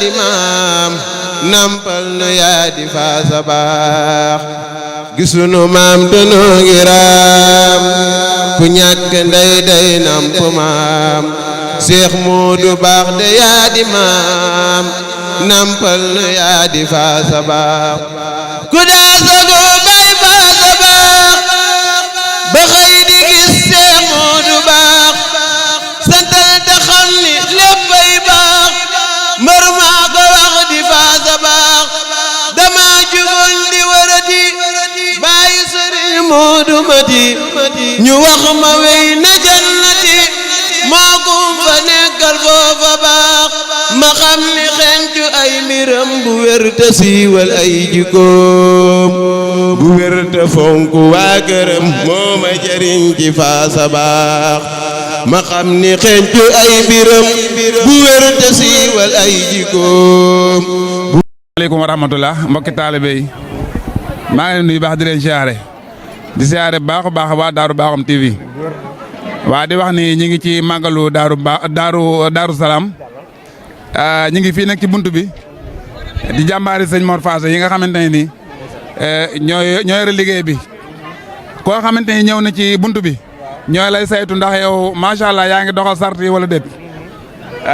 di maam nampal nu yaa di faasa baax gisunu maam danoo ngi raam ku ñàkk ndey day namp maam Seex Moodu baax de yaa di maam nampal nu yaa di faasa baax ku daa sago bay faasa baax ba xëy di gis Seex Moodu baax santal te xam ni léppay baax mbër maa ko wax di faasa baax dama jugoon di warati bàyyi Sëriñ Moodu Mati ñu wax ma wey na jannati moo kum fa nekkal foofa baax ma xam ni xencu ay mbiram bu wér te siiwal ay jikkoom bu wér te fonk waa këram moo ma jariñ ci faasa baax ma xam ni xencu ay mbiram bu wér te siiwal ay jikkoom. Asalaamaaleykum wa rahmatulah mbokki taalibe yi maa ngi leen nuyu baax di leen siyaare di siyaare baax a baax waa Daaru Bakhoum TV waa di wax ni ñi ngi ci màggalu Daaru Salaam ñi ngi fii nag ci buntu bi di jàmbaari sëñ Mor Faasa yi nga xamante ne nii ñoo yore liggéey bi koo xamante ni ñëw na ci buntu bi ñooy lay saytu ndax yow macha allah yaa ngi doxal sart yi wala déet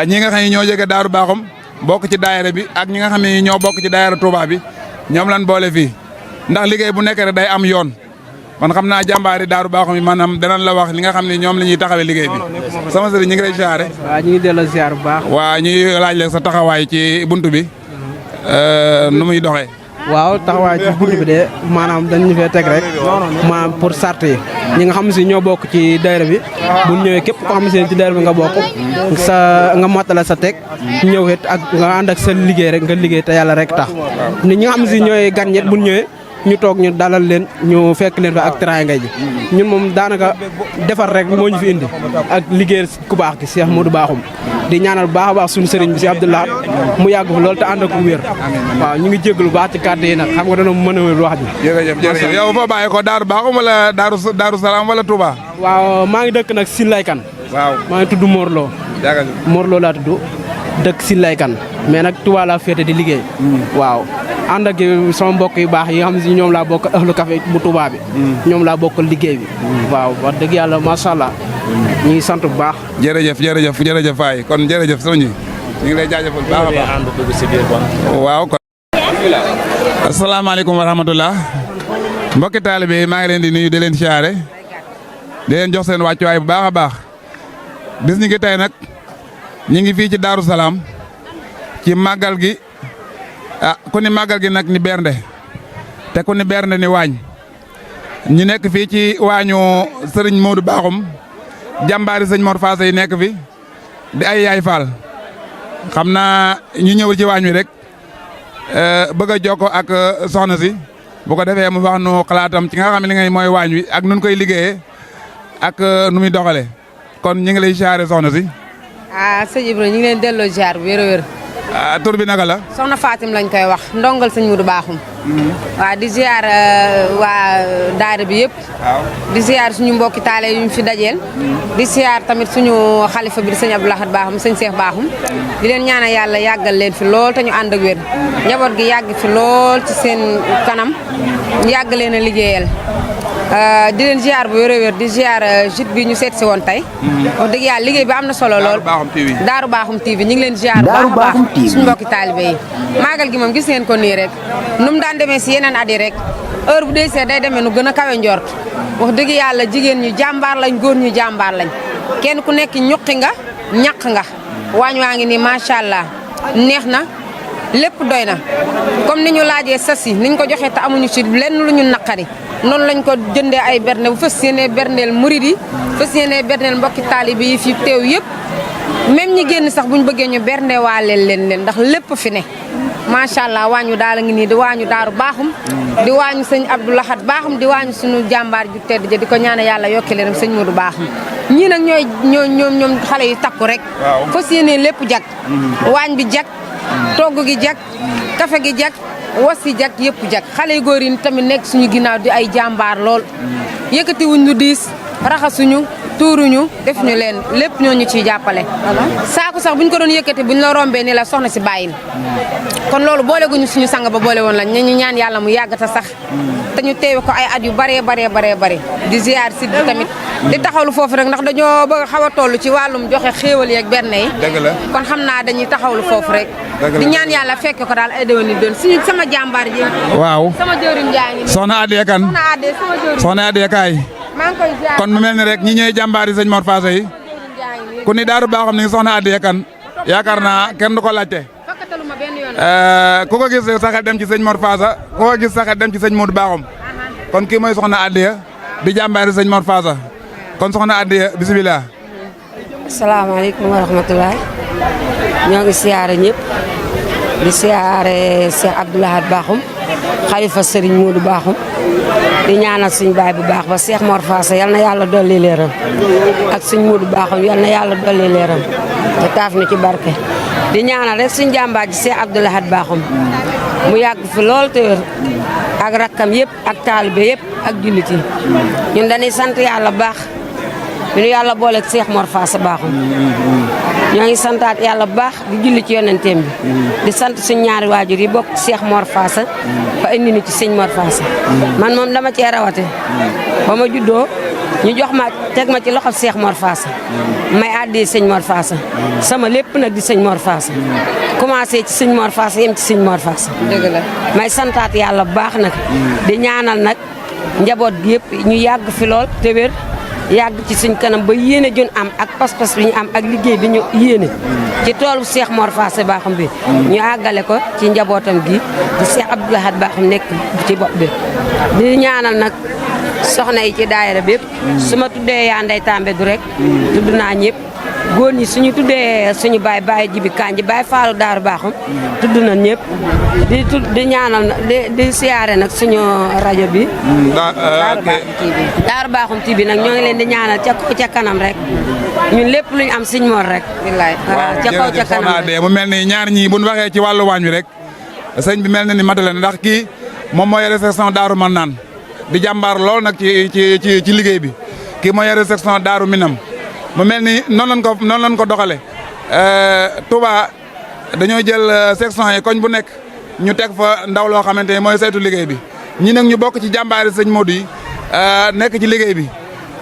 ñi nga xam ne ñoo jóge Daaru Bakhoum bokk ci daayira bi ak ñi nga xam ne ñoo bokk ci daayira Touba bi ñoom lan boole fii ndax liggéey bu nekk rek day am yoon man xam naa jàmbaari Daaru Bakhoum yi maanaam danañ la wax li nga xam ne ñoom la ñuy taxawee liggéey bi sama sëriñ ñu ngi lay siyaare. waaw ñu ngi delloo siyaar bu baax. waa ñuy laaj la sa taxawaay ci buntu bi nu muy doxee. waaw taxawaay ci buntu bi de maanaam dañ ñu fee teg rek maanaam pour sart yi ñi nga xam si ñoo bokk ci daayira bi bu ñëwee képp koo xam si ci daayira bi nga bokk nga mottale sa teg ñëw it ak nga ànd ak sa liggéey rek nga liggéey te yàlla rek tax ñi nga xam si ñooy gan ñet bu ñëwee ñu toog ñu dalal leen ñu fekk leen fa ak teraanga ji ñun moom daanaka defar rek moo ñu fi indi ak liggéey ku baax ki Seex Moodu Bakhoum di ñaanal bu baax a baax suñu sëriñ bi si Abdoulaye mu yàgg fa loolu te ànd ak wér waaw ñu ngi jégalu bu baax ci kàddu yi nag xam nga dana mën a wér wax ji. jërëjëf yow foo bàyyi ko Daaru Bakhoum wala Daaru Salaam wala Touba. waaw maa ngi dëkk nag Silaykan. waaw maa ngi tudd Morlo. Morlo laa tudd dëkk Silaykan mais nag Touba laa féete di liggéey. waaw ànd ak sama mbokk yu baax yi nga xam ne ñoom laa bokk ahlu café bu Touba bi. ñoom laa bokkal liggéey bi. waaw wax dëgg yàlla macha allah ñu ngi sant bu baax. jërëjëf Faye kon jërëjëf sëñ ñu ngi lay jaajëfal baax a baax. waaw kon. asalaamaaleykum wa rahmatulah mbokki taalibe maa ngi leen di nuyu di leen siyaare di leen jox seen wàccuwaay bu baax a baax bis ñi ngi tey nag ñu ngi fii ci Daaru Salaam ci màggal gi ku ni màggal gi nag ni bernde te ku ni bernde ni waañ ñu nekk fii ci waañu sëriñ Moodu Bakhoum jàmbaari sëñ Mor Faasa yi nekk fi di ay yaay faal xam naa ñu ñëwul ci waañ wi rek bëgg a jokkoo ak soxna si bu ko defee mu wax nu xalaatam ci nga xam ne li ngay mooy waañ wi ak nun koy liggéeyee ak nu muy doxalee kon ñu ngi lay siyaare soxna si. sëñ Ibrahima ñu ngi leen delloo ziar bu wér-wér. tur bi naka la. soxna Fatim lañ koy wax ndongal sëñ Moodu Bakhoum. waaw di ziar waa daara bi yëpp. di ziar suñu mbokki taale yu ñu fi dajeel. di ziar tamit suñu xalifa bi di sëñ Abdou Lahad Bakhoum sëñ Cheikh Bakhoum. di leen ñaanal yàlla yàggal leen fi lool te ñu ànd ak wér. njaboot gi yàgg fi lool ci seen kanam yàgg leen a liggéeyal. di leen ziar bu wér-wér di ziar jut bi ñu seet si woon tey. wax dëgg yàlla liggéey bi am na solo lool. Daaru Bakhoum TV ñu ngi leen ziar bu baax a baax suñu mbokki taalibe yi. maagal gi moom gis ngeen ko nii rek nu mu daan demee si yeneen at yi rek heure bu dee day demee nu gën a kawe njort wax dëgg yàlla jigéen ñu jàmbaar lañ góor ñu jàmbaar lañ kenn ku nekk ñuqi nga ñaq nga waañ waa ngi nii macha allah neex na lépp doy na comme ni ñu laajee sas yi niñ ko joxee te amuñu ci lenn lu ñu naqari noonu lañ ko jëndee ay berne bu fas yéenee berneel murid yi fas yéenee berneel mbokki taalibe yi fi teew yëpp même ñi génn sax buñ bëggee ñu bernde waaleel leen ndax lépp fi ne macha allah waañu daal a ngi nii di waañu Daaru Bakhoum di waañu sëñ Abdou Lahad Bakhoum di waañu suñu jàmbaar ju tedd ja di ko ñaane yàlla yokki leen sëñ Moodu Bakhoum ñii nag ñoom xale yu takku rek fas yéenee lépp jag waañ bi jag togg gi jag kafe gi jag wasi jag yëpp jag xale yu góor yi tamit nekk suñu ginnaaw di ay jàmbaar lool yëkkati wuñ lu diis raxasuñu tuuruñu def ñu leen lépp ñoo ñu ciy jàppale saako sax buñ ko doon yëkkati buñ la rombee ni la soxna si bàyyil kon loolu boole guñu suñu sang ba boole woon la ñu ñaan yàlla mu yàgg ta sax te ñu teewe ko ay at yu bare di ziar si tamit di taxawlu foofu rek ndax dañoo bëgg xaw a toll ci wàllum joxe xéewal yeeg benn yi dëgg la kon xam naa dañuy taxawlu foofu rek di ñaan yàlla fekk ko daal ay déwén ni doon suñu sama jàmbaar ji waaw sama jëriñ jaa ngi nii soxna Adiya Kan soxna Adé sama jëriñ soxna Adiya kaay maa ngi koy ziar kon mu mel ni rek ñi ñooy jàmbaar yi sëñ Mor Faasa yi ku ni Daaru Baaxum ni soxna Adiya Kan yaakaar naa kenn du ko laajte fakkataluma benn yoon ku ko gis sa xel dem ci sëñ Mor Faasa ku ko gis sa xel dem ci sëñ Modou Baaxum kon kii mooy soxna Adiya di jàmbaar yi sëñ Mor Faasa kon soxna Adiya bisimilah. asalaamaaleykum wa rahmatulah ñoo ngi siyaare ñëpp di siyaare Cheikh Abdou Lahad Bakhoum xalifa Serigne Modou Bakhoum di ñaanal suñu baay bu baax ba Cheikh Mor Faasa yal na yàlla dolli leeram ak suñu Modou Bakhoum yal na yàlla dolli leeram te taaf na ci barke. di ñaanal rek suñu jàmbaar ji Cheikh Abdou Lahad Bakhoum mu yàgg fi lool te wér ak rakkam yëpp ak taalibe yëpp ak jullit yi ñun dañuy sant yàlla baax. ñu yàlla booleeg Cheikh Mor Faasa Bakhoum ñoo ngi santaat yàlla bu baax di julli ci yonenteem bi di sant suñ ñaari waajur yi bokk Cheikh Mor Faasa ba indi ni ci sëñ Mor Faasa man moom dama cee rawate ba ma juddoo ñu jox ma teg ma ci loxo Cheikh Mor Faasa may àddee sëñ Mor Faasa sama lépp nag di sëñ Mor Faasa commencé ci sëñ Mor Faasa yem ci sëñ Mor Faasa dëgg la may santaat yàlla bu baax nag di ñaanal nag njaboot gi yëpp ñu yàgg fi lool te wér yàgg ci suñ kanam ba yéene jun am ak pas-pas bi ñu am ak liggéey bi ñu yéene ci toolu Cheikh Mor Faasa Bakhoum bi ñu àggale ko ci njabootam gi di Cheikh Abdou Lahad Bakhoum nekk ci bopp bi di ñaanal nag soxna yi ci daayira bi yëpp su ma tuddee yaa Ndey Tambe du rek tudd naa ñëpp góor ñi suñu tuddee suñu baay Jibi Kanji baay Faalu Daaru Bakhoum tudd na ñëpp di ñaanal di siyaare nag suñu rajo bi Daaru Bakhoum TV nag ñoo ngi leen di ñaanal ca kaw ca kanam rek ñun lépp luñ am Sëñ Mor rek waaw ca kaw ca kanam mu mel ni ñaar ñii bu ñu waxee ci wàllu waañ wi rek sëñ bi mel na ni matale ndax kii moom moo yore section Daaru Marnaan di jàmbaar lool nag ci liggéey bi kii moo yore section Daaru Minam mu mel ni noonu lañ ko doxale Touba dañoo jël section yi koñ bu nekk ñu teg fa ndaw loo xamante ni mooy saytu liggéey bi ñi nag ñu bokk ci jàmbaari sëñ Modou yi nekk ci liggéey bi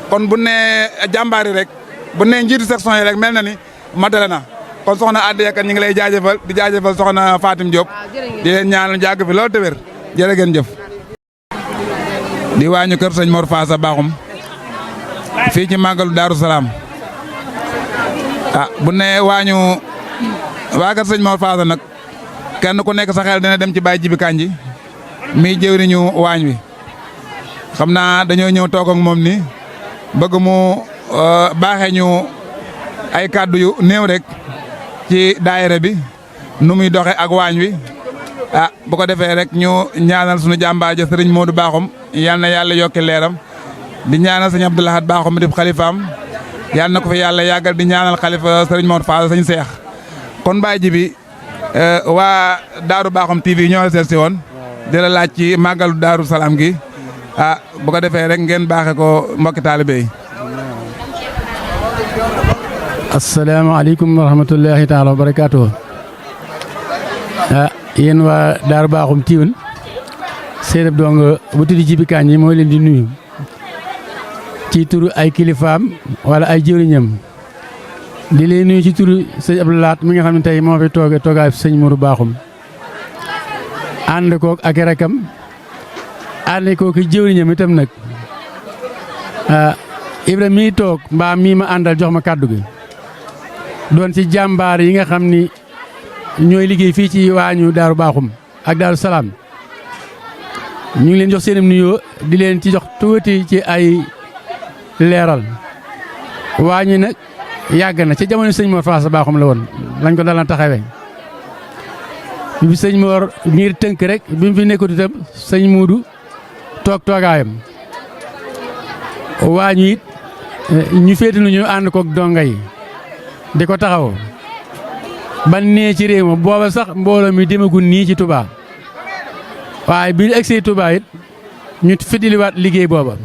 kon bu ne jàmbaari rek bu ne njiitu section yi rek mel na ni matale na kon soxna Adiya Kan ñu ngi lay jaajëfal di jaajëfal soxna Fatim Diop di leen ñaanal jàgg fi loolu te wér jërë ngeen jëf di waañu kër sëñ Mor Faasa Bakhoum fii ci màggalu Daaru Salaam bu ne waañu waa kër sëñ Mor Faasa nag kenn ku nekk sa xel dina dem ci Baye Jibi Kanji mi jëwriñu waañ wi xam naa dañoo ñëw toog ak moom ni bëgg mu baaxee ñu ay kàddu yu néew rek ci daayira bi nu muy doxe ak waañ wi bu ko defee rek ñu ñaanal suñu jàmbaar ja sëriñ Modou Bakhoum yal na yàlla yokki leeram di ñaanal sëñ Abdou Lahad Bakhoum di xalifaam yal na ko fi yàlla yàggal di ñaanal xalifa sëriñ Mor Faasa sëñ Seex kon Baye Jibi waa Daaru Bakhoum TV ñoo seet si woon di la laaj ci màggalu Daaru Salaam gi bu ko defee rek ngeen baaxe ko mbokki taalibe yi. asalaamaaleykum wa rahmatullahi taala wa barakaatuh. Yéen waa Daaru Bakhoum Tiwun séeréb dong bu tudd Jibi Kanji mooy leen di nuyu ci turu ay kilifaam wala ay jëwriñam di leen nuyu ci turu sëñ Abdou Lahad mi nga xam ne tey moo fi toogaay sëñ Modou Bakhoum ànd koog ak rakam ànd koog jëwriñam itam nag Ibrahima mii toog mbaa mii ma àndal jox ma kàddu gi doon ci jàmbaar yi nga xam ni ñooy liggéey fii ci waañu Daaru Bakhoum ak Daaru Salaam ñu ngi leen jox seenum nuyoo di leen ci jox tuuti ci ay leeral waañu nag yàgg na ci jamono sëñ Mor Faasa Bakhoum la woon lañ ko dalan taxawee bi sëñ Mor ngir tënk rek bi mu fi nekkut itam sëñ Modou toog toogaayam waañu it ñu féete nu ñu ànd koog donga yi di ko taxaw ban nee ci réew ma booba sax mbooloo mi demagul nii ci Touba waaye bi ñu egsee Touba it ñu fidiliwaat liggéey booba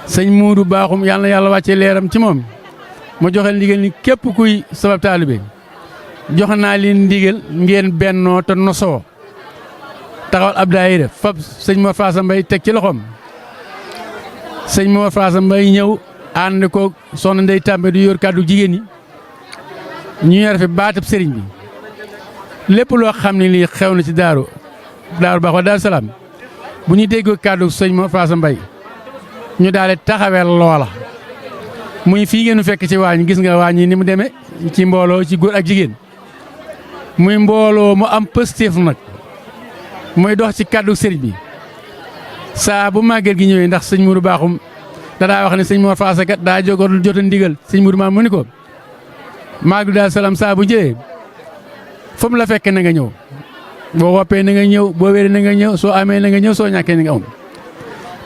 sëñ Muudu Baaxum yàlla na yàlla wàccee leeram ci moom mu joxe ndigal ni képp kuy sabab taalibe jox naa leen ndigal ngeen bennoo te nosoo taxawal ab daayira fab sëñ Mor Faasa Mbay teg ci loxoom sëñ Mor Faasa Mbay ñëw ànd ko soxna Ndey Tàmbe du yor kàddu jigéen ñi ñu yor fi baatab sëriñ bi lépp loo xam ne lii xew na ci daaru baax wa Daaru Salaam bu ñu déggoo kàddu sëñ Mor Faasa Mbay ñu daal di taxawel loola muy fii ngeen fekk ci waañ gis nga waañ yi ni mu demee ci mbooloo ci góor ak jigéen muy mbooloo mu am pëstéef nag muy dox ci kàddu sëriñ bi saa bu màggal gi ñëwee ndax sëñ Mourou Baaxum daa wax ne sëñ Mor Faasa kat daa jogoon jota ndigal sëñ Mourou maam mu ni ko màggal Daaru Salaam saa bu ñëwee fu mu la fekk na nga ñëw boo woppee na nga ñëw boo wéree na nga ñëw soo amee na nga ñëw soo ñàkkee na nga am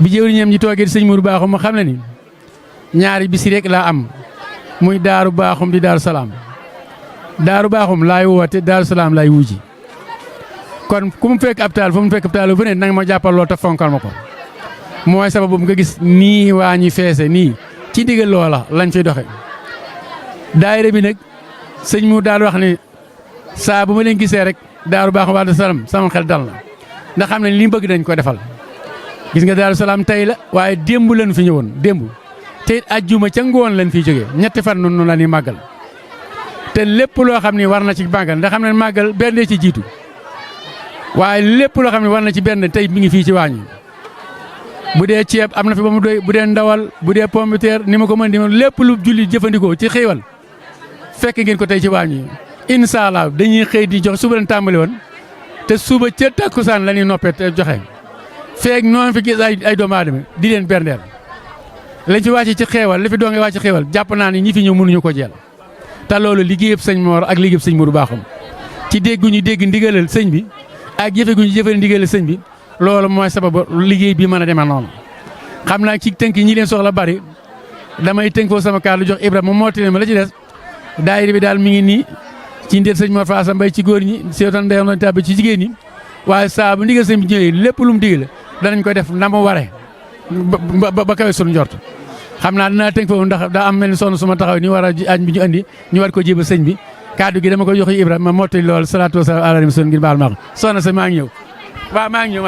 bi jëwriñam ñi toogee sëñ Mourou Baaxum ma xam ne ni ñaari bisi rek laa am muy Daaru Baaxum di Daaru Salaam Daaru Baaxum laay woote Daaru Salaam laay wuji kon ku mu fekk ab taal fu mu fekk ab taal bu ne nanga ma jàppal lool te fonkal ma ko mooy sababu nga gis nii waa ñi feese nii ci digal loola lañ fiy doxe daayira bi nag sëñ mu daal wax ne saa bu ma leen gisee rek Daaru Baaxum waa Daaru Salaam sama xel dal na ndax xam ne li bëgg dañ ko defal gis nga Daaru Salaam tey la waaye démb lañ fi ñëwoon démb te it ajjuma ca ngoon lañ fiy jógee ñetti fan noonu la ñuy màggal te lépp loo xam ne war na ci màggal ndax xam ne màggal benn ci jiitu waaye lépp loo xam ne war na ci benn tey mi ngi fii ci waañ bu dee ceeb am na fi ba mu doy bu dee ndawal bu dee pomme de terre ni ma ko mën di lépp lu julli jëfandikoo ci xéewal fekk ngeen ko tey ci waañ yi incha allah dañuy xëy di jox suba leen tàmbali woon te suba ca takkusaan la ñuy noppee te joxe feeg noonu fi gis ay doomu aadama di leen berndeel lañ fi wàcc ci xéewal li fi doonge wàcc ci xéewal jàpp naa ni ñi fi ñëw mënuñu ko jël te loolu liggéeyub sëñ Mor ak liggéeyub sëñ Mourou Baaxum ci dégguñu dégg ndigalal sëñ bi ak jëfe guñu jëfe ndigalal sëñ bi loolu mooy sababu liggéey bi mën a demee noonu xam naa ci tënk ñi leen soxla bari damay tënk foofu sama kàddu jox Ibrahima moo tine ma la ci des daayira bi daal mi ngi nii ci ndéet sëñ Mor Faasa Mbay ci góor ñi seetaan ndeyam lañ tàbbi ci jigéen ñi waaye saa bu ndigal sëñ bi ñëwee lépp lu mu digal danañ koy def na mu waree ba kawe sunu njort xam naa dinaa tënk foofu ndax daa am mel ni sonn suma taxaw ni war a añ bi ñu andi ñu war ko jébal sëñ bi kaddu gi dama ko jox Ibrahima ma mottali lool salaatu wa salaam ala rasul ngir baal ma ko soxna sa maa ngi ñëw waaw maa ngi ñëw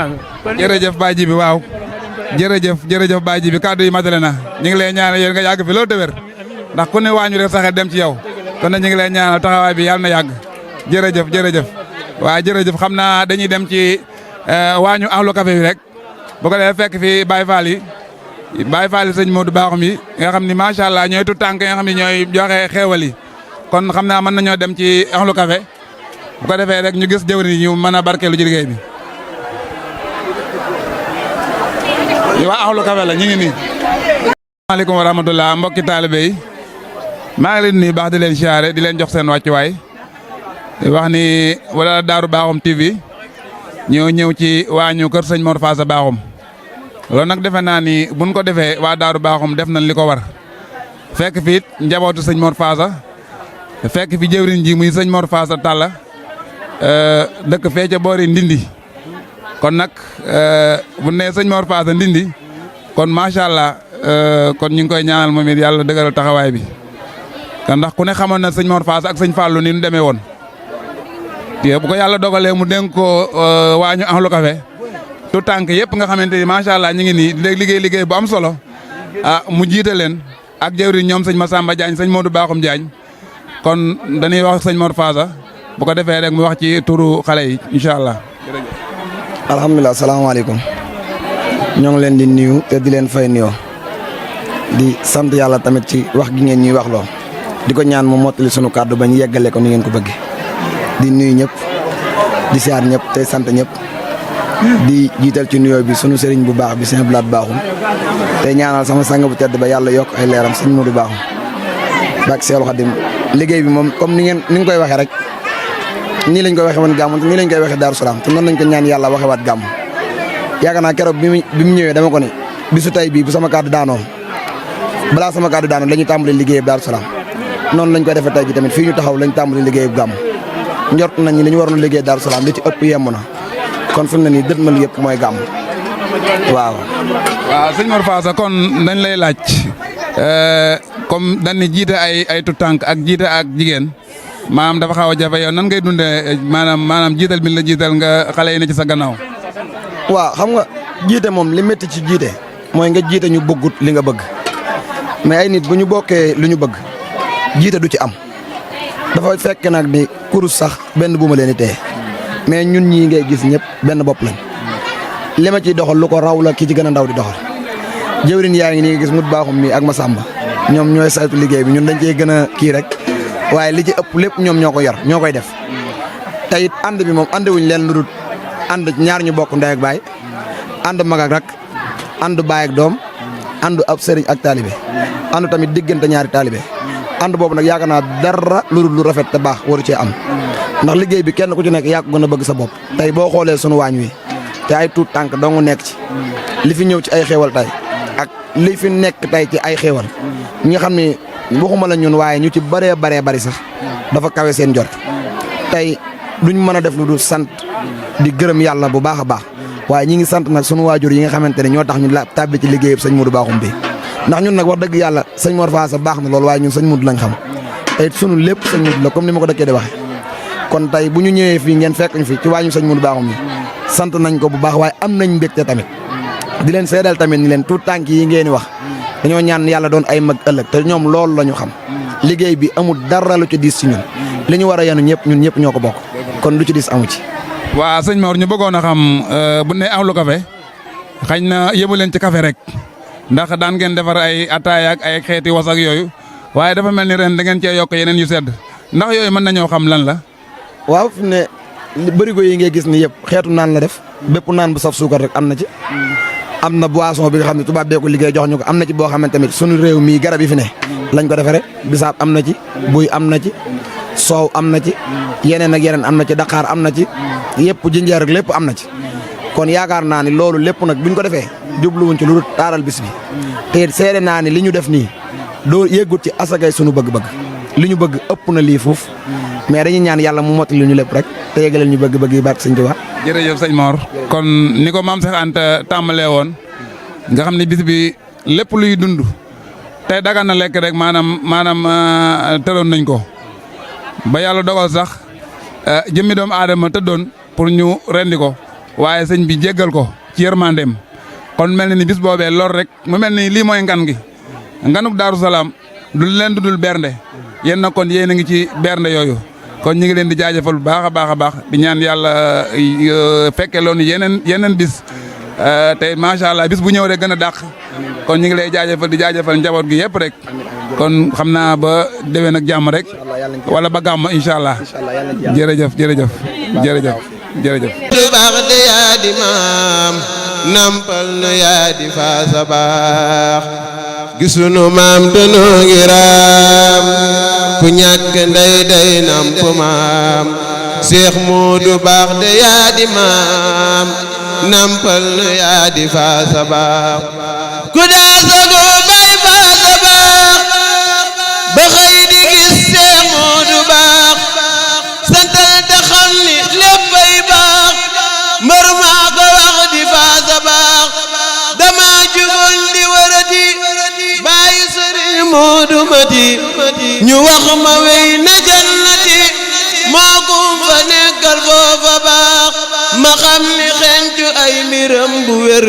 jërëjëf Baye Jibi waaw jërëjëf Baye Jibi kaddu yi matale na ñu ngi lay ñaanal yéen nga yàgg fi loolu te wér ndax ku ne waañu rek saxee dem ci yow kon nag ñu ngi lay ñaanal taxawaay bi yàlla na yàgg jërëjëf waaw jërëjëf xam naa dañuy dem ci waañu ahlu café bi rek bu ko defee fekk fi Baye Fall yi sëñ Modou Baaxum yi nga xam ni macha allah ñooy tout tànk nga xam ne ñooy joxe xéewal yi kon xam naa mën nañoo dem ci ahlu café bu ko defee rek ñu gis jëwriñ ñu mën a barkeelu ci liggéey bi. ñu waa ahlu café la ñu ngi nii. asalaamaaleykum wa rahmatulah mbokki taalibe yi maa ngi leen nuyu baax di leen siyaare di leen jox seen wàccuwaay di wax ni wala Daaru Baaxum TV ñëw ci waañu kër sëñ Mor Faasa Baaxum loolu nag defe naa ni buñ ko defee waa Daaru Baaxum def nañ li ko war fekk fi it njabootu sëñ Mor Faasa fekk fi jëwriñ ji muy sëñ Mor Faasa Talla dëkk fee ca boori Ndindi kon nag bu nee sëñ Mor Faasa Ndindi kon macha allah kon ñu ngi koy ñaanal moom it yàlla dëgëral taxawaay bi kan ndax ku ne xamoon na sëñ Mor Faasa ak sëñ Fallou ni ñu demee woon te bu ko yàlla dogalee mu dénk ko waañu ahlu café tout tànk yëpp nga xamante ni macha allah ñu ngi nii di liggéey bu am solo mu jiite leen ak jëwriñ ñoom sëñ Massamba Diagne sëñ Modou Baaxum Diagne kon dañuy wax sëñ Mor Faasa bu ko defee rek mu wax ci turu xale yi incha allah. alhamdulilah salaamaaleykum ñoo ngi leen di nuyu te di leen fay nuyoo di sant yàlla tamit ci wax gi ngeen ñuy wax loo di ko ñaan mu mottali sunu kàddu bañ yeggale ko ni ngeen ko bëgg di nuyu ñëpp di siyaar ñëpp tey sant ñëpp di jiital ci nuyoo bi sunu sëriñ bu baax bi sëñ Abdoulaye Baaxum te ñaanal sama sang bu tedd ba yàlla yokk ay leeram sëñ Modou Baaxum bak Seexul Xadim liggéey bi moom comme ni nga koy waxee rek nii lañ koy waxee woon gàmmu te nii lañ koy waxee Daaru Salaam te noonu lañ ko ñaan yàlla waxewaat gàmmu yaakaar naa keroog bi mu ñëwee dama ko ne bisu tey bii bu sama kàddu daanoo balaa sama kàddu daanoo la ñu tàmbali liggéey Daaru Salaam noonu lañ koy defee tey ji tamit fii ñu taxaw lañ tàmbali liggéey bu gàmmu njort nañ ni li ñu waroon liggéey Daaru Salaam li ci ëpp yemm na kon fu mu ne nii dëtmal yëpp mooy gàmm waaw. waaw sëñ Mor Faasa kon dañ lay laaj comme dañ ni jiite ay tutànk ak jiite ak jigéen maanaam dafa xaw a jafe yow nan ngay dundee maanaam jiital bi la jiital nga xale yi ne ci sa gannaaw. waaw xam nga jiite moom li métti ci jiite mooy nga jiite ñu bëggut li nga bëgg mais ay nit bu ñu bokkee lu ñu bëgg jiite du ci am dafa fekk nag ni kurus sax benn bu ma leen di téye mais ñun ñii ngay gis ñëpp benn bopp lañ li ma ciy doxal lu ko raw la ki ci gën a ndaw di doxal jëwrin yaa ngi nii gis mut baaxum mi ak ma sàmba ñoom ñooy saytu liggéey bi ñun dañ cey gën a kii rek waaye li ci ëpp lépp ñoom ñoo ko yor ñoo koy def te it ànd bi moom àndewuñ leen lu dul ànd ñaar ñu bokk ndey ak baay ànd mag ak rak ànd baay ak doom ànd ab sëriñ ak taalibe ànd tamit diggante ñaari taalibe ànd boobu nag yaakaar naa dara lu dul lu rafet te baax waru cee am ndax liggéey bi kenn ku ci nekk yaa ko gën a bëgg sa bopp tey boo xoolee sunu waañ wi te ay tuut tànk dong nekk ci li fi ñëw ci ay xéewal tey ak li fi nekk tey ci ay xéewal ñi nga xam ne waxuma la ñun waaye ñu ci bëree bari sax dafa kawe seen jort tey duñ mën a def lu dul sant di gërëm yàlla bu baax a baax waaye ñi ngi sant nag sunu waajur yi nga xamante ne ñoo tax ñu la tàbbi ci liggéeyub sëñ Modou Bakhoum bi ndax ñun nag wax dëgg yàlla sëñ Mor Faasa baax na loolu waaye ñun sëñ Modou lañ xam tey sunu lépp sëñ Modou la comme ni ma ko dëkkee di waxe kon tey bu ñu ñëwee fii ngeen fekk ñu fi ci waañu sëñ Modou Bakhoum bi sant nañ ko bu baax waaye am nañ mbégte tamit di leen seedal tamit ni leen tuut tànk yi ngeen di wax dañoo ñaan yàlla doon ay mag ëllëg te ñoom loolu la ñu xam liggéey bi amul dara lu ci diis ci ñun li ñu war a yenu ñëpp ñun ñëpp ñoo ko bokk kon lu ci diis amu ci. waa sëñ Mor ñu bëggoon a xam bu ne am lu café xañ na yëbu leen ci café rek ndax daan ngeen defar ay ataaya ak ay xeeti was ak yooyu waaye dafa mel ni ren da ngeen cee yokk yeneen yu sedd ndax yooyu mën nañoo xam lan la. waaw fi ne bërigo yi ngay gis ni yëpp xeetu naan la def bépp naan bu saf suukar rek am na ci. am na boisson bi nga xam ne tubaab bee ko liggéey jox ñu ko am na ci boo xamante tamit sunu réew mii garab yi fi ne lañ ko defaree bisaab am na ci buy am na ci soow am na ci yeneen ak yeneen am na ci daqaar am na ci yëpp jinjeer ak lépp am na ci kon yaakaar naa ni loolu lépp nag buñ ko defee jubluwuñ ci lu dul taaral bis bi te seede naa ni li ñu def nii doo yeggut ci asakay sunu bëgg-bëgg li ñu bëgg ëpp na lii fuuf mais dañuy ñaan yàlla mu mottali ñu lépp rek te yeggaleel ñu bëgg-bëgg yi barke Sëñ Tuubaa. jërëjëf sëñ Mor kon ni ko maam Cheikh Anta tàmbalee woon nga xam ne bis bi lépp luy dund tey dagan na lekk rek maanaam tëroon nañ ko ba yàlla dogal sax jëmmi doomu aadama tëddoon pour ñu rendi ko waaye sëñ bi jéggal ko ci yërmandeem kon mel na ni bis boobee lor rek mu mel ni lii mooy ngan gi nganuk Daaru Salaam du leen dudul bernde yéen na kon yéen a ngi ci bernde yooyu kon ñu ngi leen di jaajëfal bu baax a baax di ñaan yàlla fekke loonu yeneen bis te macha allah bis bu ñëw rek gën a dàq kon ñu ngi lay jaajëfal di jaajëfal njaboot gi yëpp rek kon xam naa ba déwén ak jàmm rek wala ba gàmm incha allah jërëjëf. baax de yaa di maam nampal nu yaa di faasa baax gisunu maam danoo ngi raam ku ñàkk ndey day namp maam Seex Moodu baax de yaa di maam nampal nu yaa di faasa baax ku daa sago bay faasa baax ba xëy di gis Seex Moodu baax santal te xam ni léppay baax mbër maa ko wax di faasa baax dama jugoon di warati bàyyi Sëriñ Moodu Mati ñu wax ma wey na jannati moo kum fa nekkal foofa baax ma xam ni xencu ay mbiram bu wér